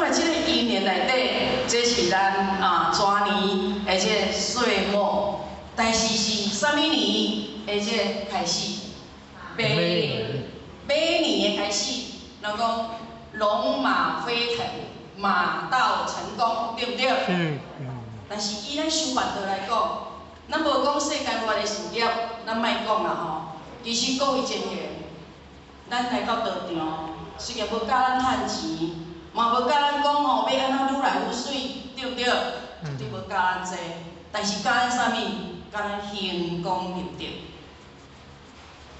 麼這個一年內底，這是咱啊蛇年的這個歲末，但是是啥物年的這個開始？馬年，馬年的開始，人講龍馬飛騰，馬到成功，對毋對？是。但是以咱修辦道來講，咱無講世間外的事業，咱莫講啦吼。其實各位前賢，咱來到道場，雖然無教咱趁錢，嘛無教咱講吼欲按怎愈來愈媠，對毋對？絕對無教咱這個，但是教咱啥物？教咱行功立德。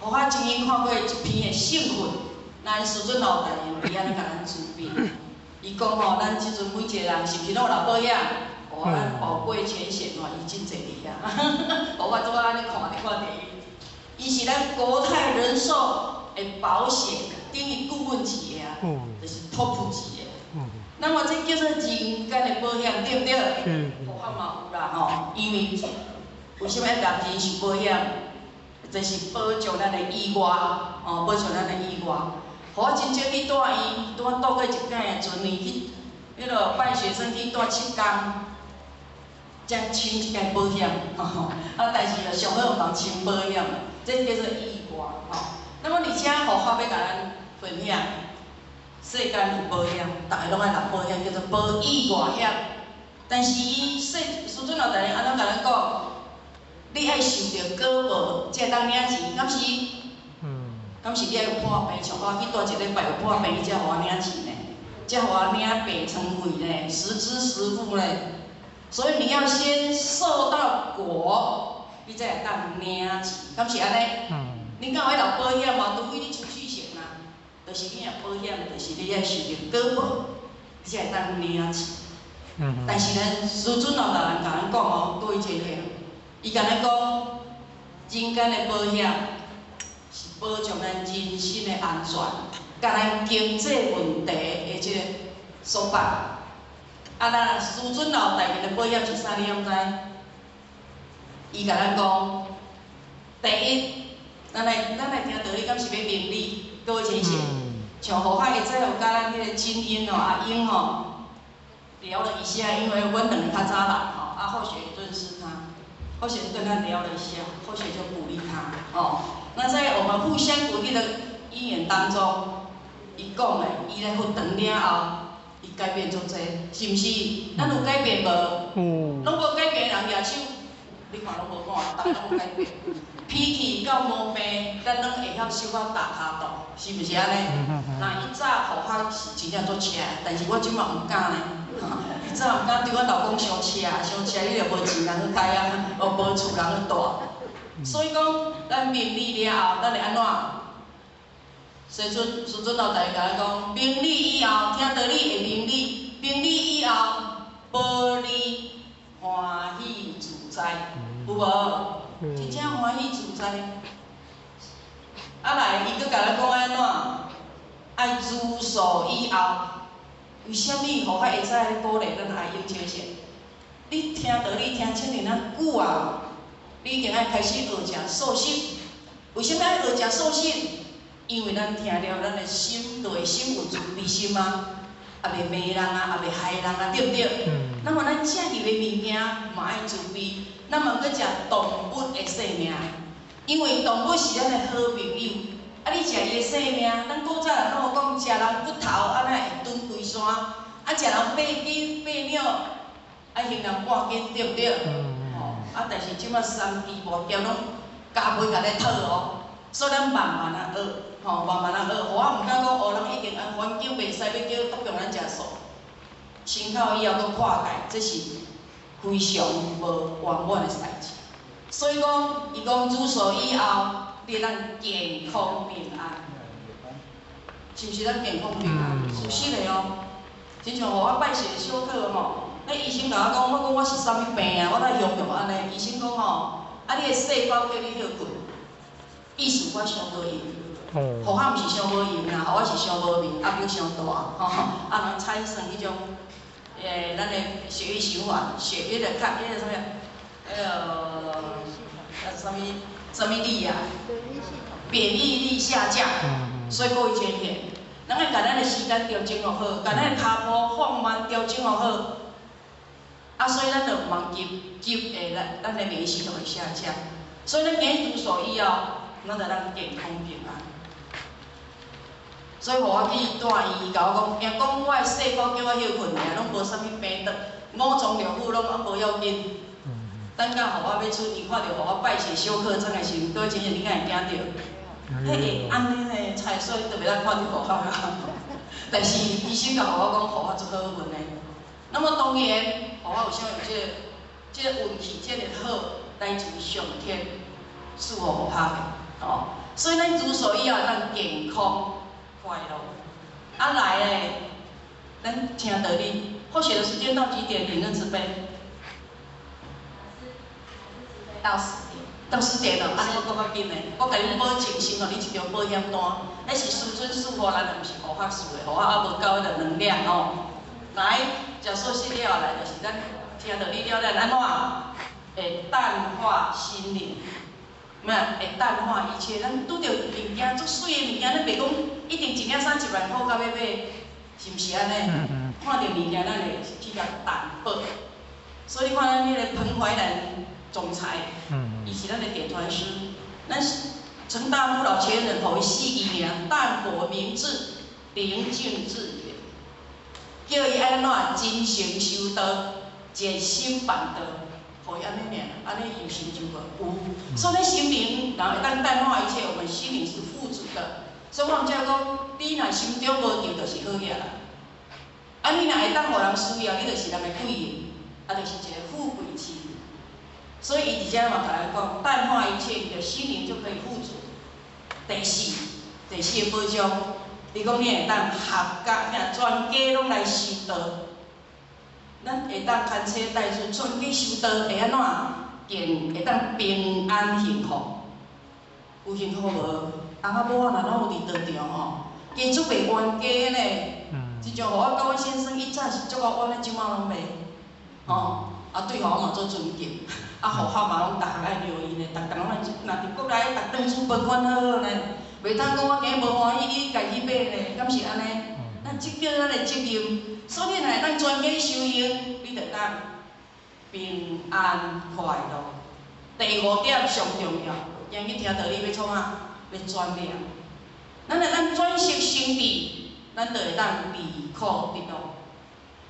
我曾經看過一篇的聖訓，咱師尊老大人伊按呢共咱慈悲。伊講吼，咱這陣每一個人是毋是攏有納保險？哦，咱寶貴淺顯吼，伊真濟佇遐。我拄仔按呢看，咧看著伊，伊是咱國泰人壽的保險等於顧問級的啊，就是 top 級的。那麼這叫做人間的保險，對毋對？保險嘛有啦吼，因為為啥物愛納人壽保險？就是保障咱的意外，哦，保障咱的意外。我真少去蹛院，拄仔度過一擺的陣呢，去彼落拜學生去蹛7工，才簽一擺保險，吼。啊，但是上好毋通簽保險，這叫做意外，吼。那麼而且佛法欲共咱分享，世間有保險，逐个攏愛納保險，叫做保意外險。但是伊世師尊老大人按怎共咱講？你愛受著果報，才會當領錢，敢是？敢是你愛有破病？像我去蹛一禮拜有破病，伊才予我領錢呢，才予我領病床費呢，實支實付呢。所以你要先受到果，你才會當領錢，敢是按呢？你敢有愛納保險無？除非你儲蓄險啊，就是你若保險，就是你愛受著果報，你才會當領錢。但是呢，師尊老大人共咱講哦，各位姐姐，伊共咱講，人間的保險是保障咱人身的安全，共咱經濟問題的這個束縛。啊，咱師尊老大人的保險是啥？你敢知？伊共咱講，第一，咱來聽道理，敢是欲明理？各位淺顯，像何海會使有佮咱彼個精英吼、阿英吼聊了一下，因為阮兩个較早來吼，啊，後學認識他，後學跟他聊了一下，後學就鼓勵他，哦，那在我們互相鼓勵的因緣當中，伊講的，伊來佛堂了後，伊改變足濟，是毋是？咱有改變無？攏無改變的人舉手，你看攏無看，逐个攏無改變。脾氣到毛病，咱攏會曉小可踏跤度，是毋是按呢？若以早互我是真正足赤，但是我這馬毋敢呢。以早毋敢對阮老公傷赤，傷赤你就無錢通去開啊，無厝通去蹛。所以講，咱明理了後，咱會按怎？師尊，師尊老大共咱講，明理以後，聽道理會明理，明理以後，保你歡喜自在，有無？真正歡喜自在。啊來，伊閣共咱講按怎？愛知數以後，為啥物互較會使咧鼓勵咱阿英精神？你聽道理聽遮爾仔久啊，你已經愛開始學食素食。為啥物愛學食素食？因為咱聽了，咱的心內心有慈悲心啊，也袂罵人啊，也袂害人啊，對毋對？那麼咱食入的物件嘛愛慈悲，咱嘛閣食動物的性命，因為動物是咱的好朋友。啊，你食伊的性命，咱古早人攏有講，食人骨頭按呢會長規山，啊，食人8斤8兩，愛還人半斤，對毋對？吼，啊，但是這馬三雞五業攏加倍共咧討哦，所以咱慢慢仔學，吼，慢慢仔學。我毋敢講哦，人已經按環境袂使欲叫強迫咱食素，清口以後閣破戒，這是非常無圓滿的代誌。所以講，伊講煮素以後，你會當健康平安，是毋是咱健康平安？事實的哦。親像予我拜四的小課吼，那醫生共我講，我講我是啥物病啊？我哪雄雄按呢？醫生講吼，啊你的細胞叫你歇睏，意思我傷無閒。予我毋是傷無閒啦，予我是傷無眠，壓力傷大，吼，啊，人產生彼種，咱的血液循環，血液的看，彼個啥物，彼个啊啥物啥物力啊？免疫力下降，所以各位淺顯，咱愛共咱的時間調整予好，共咱的跤步放慢調整予好。啊，所以咱就毋通急，急會咱咱的免疫系統會下降。所以咱今日如數以後，咱就當健康平安。所以，予我去住院，伊共我講，驚講我的細胞叫我歇睏爾，攏無啥物病得，五臟六腑攏啊無要緊。等到予我欲出院，看著予我拜謝小可餐的時陣，閣真正你敢會驚著？彼會按呢呢，菜所以都袂當看著護法啊。但是醫生共予我講，護法足好運的。那麼當然，予我有啥有這個運氣，這个好，來自於上天賜予護法的，哦。所以咱如數以後會當健康快樂。啊來咧，咱聽道理，後學的時間到幾點？領恩慈悲。到10點。到10點咯，按呢我閣較緊嘞。我共你保證，先予你一張保險單，彼是師尊賜予咱的，毋是護法賜的，護法猶無夠彼个能量哦。來，食素食了來，就是咱聽道理了，咱按怎會淡化心靈，咩會淡化一切。咱拄著物件足媠的物件，咱袂講一定一領衫1萬箍到尾買，是毋是按呢？看著物件，咱會去共淡薄。所以你看咱彼个彭淮南總裁，伊是咱的點傳師，咱陳大夫老前人予伊四字名：淡泊明志，寧靜致遠。叫伊愛按怎真誠修道，潛心辦道，予伊按呢爾，按呢有成就無？有。所以咱心靈，然後會當淡化一切，我們心靈是富足的。所以我毋才講，你若心中無求，就是好額啦。啊，你若會當予人需要，你就是人的貴人，啊，就是一個富貴心。所以伊佇遮嘛共咱講，淡化一切，你的心靈就可以富足。第四，第四个保障，伊講你會當合家遐全家攏來修道，咱會當牽車帶子全家修道，會按怎？健會當平安幸福。有幸福無？翁仔某仔若攏有佇道場吼，加足袂冤家呢。親像予我佮阮先生以前是足夠冤的，這馬攏袂，吼。啊，對予我嘛足尊敬，啊，護法嘛攏逐項愛留意呢，逐工攏來，若佇國內逐頓煮飯款好好呢，袂通講我今日無歡喜，你家去買呢，敢是按呢？咱這叫咱的責任，所以你若會當全家修行，你就當平安快樂。第五點上重要，今日聽道理欲創啥？欲轉念。咱若當轉識成智，咱就會當離苦得樂。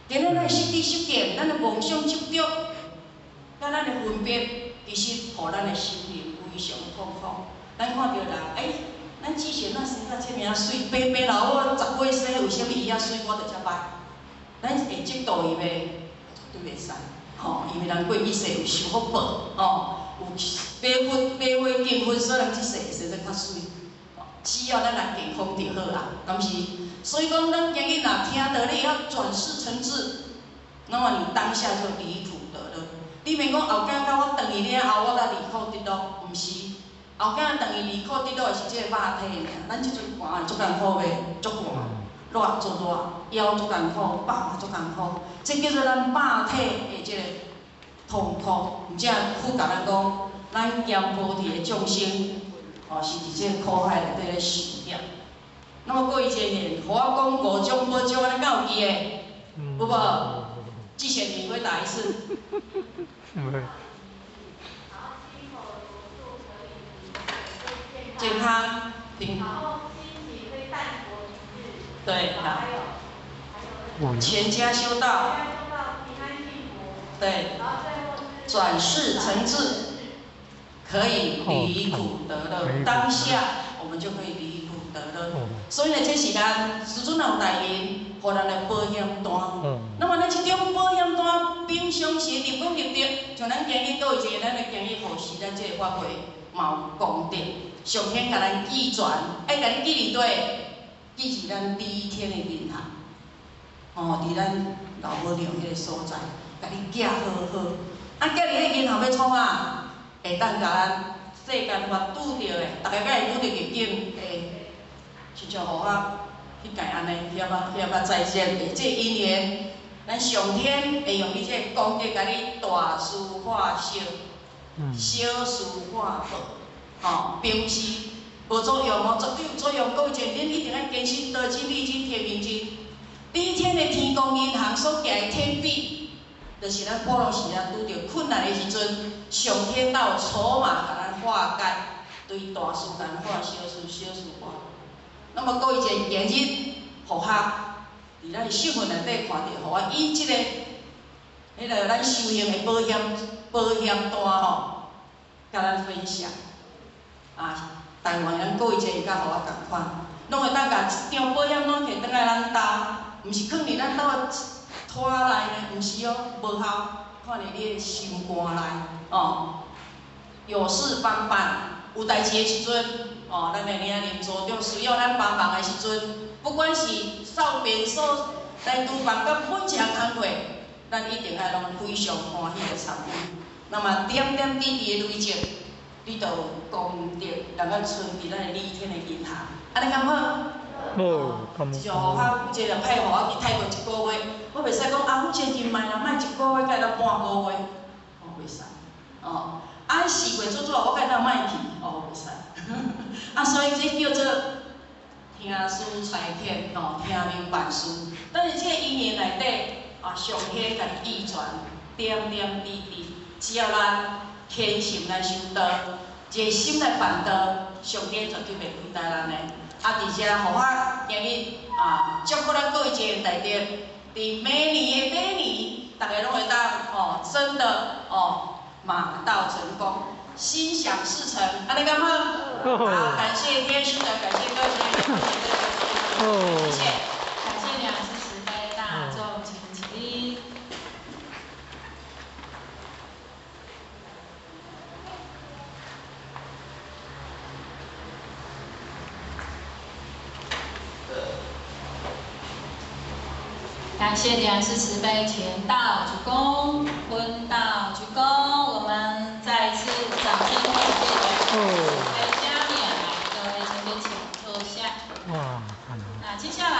今日咱的失智失見，咱的妄想執著，佮咱的分別，其實予咱的心靈非常痛苦。咱看著人，欸，咱之前咱生甲這爾仔媠，白白老我10歲生，為啥物伊遐媠，我就遮歹？咱會嫉妒伊袂？絕對袂使，吼，因為人過去世有受福報，吼，有白佛白花敬佛，所以人這世會生得較媠。只要咱人健康就好啊，敢是？所以講，咱今日若聽道理，曉轉識成智，那麼你當下就離苦得樂。你免講後擺到我轉去了後，我才離苦得樂，毋是。後擺轉去離苦得樂的是這個肉體爾。咱這陣寒足艱苦袂？足寒，熱足熱，腰足艱苦，腹嘛足艱苦，這叫做咱肉體的這個痛苦。毋才佛共咱講，咱閻浮提的眾生，哦，是佇這個苦海內底咧受業。那麼過一千年，予我講五種保障，你敢有記的？有無？季賢，你回答一次。好，心口如素可以健康平。然後心情會淡泊明志。對，好。還有，還有。全家修道。全家修道，平安幸福。對。然後最後是。轉識成智，可以離苦得樂。當下我們就可以離苦得樂。所以呢，這是咱師尊有大願，予咱的保險單。那麼咱這種保險單，平常時立功立德，像咱今日閣有一個，咱的今日護持咱這個法會嘛有功德，上天共咱寄傳，愛共你寄佇佗？寄佇咱李天的銀行，哦，佇咱老母娘彼個所在，共你寄好好。啊，寄佇彼銀行欲創啥？會當共咱世間法拄著的，逐家敢會拄著逆境，會親像予我彼屆按呢，遐捌遐捌再見的這因緣，咱上天會用伊這個功德，共你大事化小，小事化大，吼，平時無作用哦，絕對有作用。各位姐，恁一定愛堅信道真、理真、天命真。李天的天公銀行所寄的天幣，就是咱普通時啊拄著困難的時陣，上天鬥籌碼共咱化解，對大事難化，小事小事化。那麼各位姐，今日佛學佇咱新聞內底看著，予我以這個、彼個咱修行的保險保險單吼，共咱分享。啊，台灣咱各位姐伊較予我仝款，攏會當共一張保險攏摕轉來咱兜，毋是囥佇咱兜的拖內呢，毋是哦，無效，看佇你的心肝內，哦。有事幫辦，有代志的時陣，哦，咱的領林組長需要咱幫忙的時陣，不管是掃便所、來廚房，佮每一項工課，咱一定愛攏非常歡喜的參與。那麼點點滴滴的累積，你就有功德，能夠存佇咱的李天的銀行。按呢敢好？好，這種予我這個派予我去泰國一個月，我袂使講啊，阮這金賣啦，賣一個月，該當半個月，哦，袂使，哦。啊，4月做做，我該當賣去，哦，袂使。啊，所以這叫做聽書差遣，吼，聽命辦事。但是這個因緣內底，啊，上天共伊傳，點點滴滴，只要咱虔誠來修道，一個心來辦道，上天絕對袂虧待咱的。啊，佇遮予我今日啊，祝福咱各位這個大德，佇明年的馬年，逐家攏會當哦，真的哦，馬到成功，心想事成，按呢敢好？好，感謝天師的，感謝各位，謝謝。感謝良師慈悲，大眾請起立。感謝蓮師慈悲，前道鞠躬，問道鞠躬，我們再一次掌聲感謝蓮師慈悲加冕，來，各位這邊請坐下。哇，那接下來。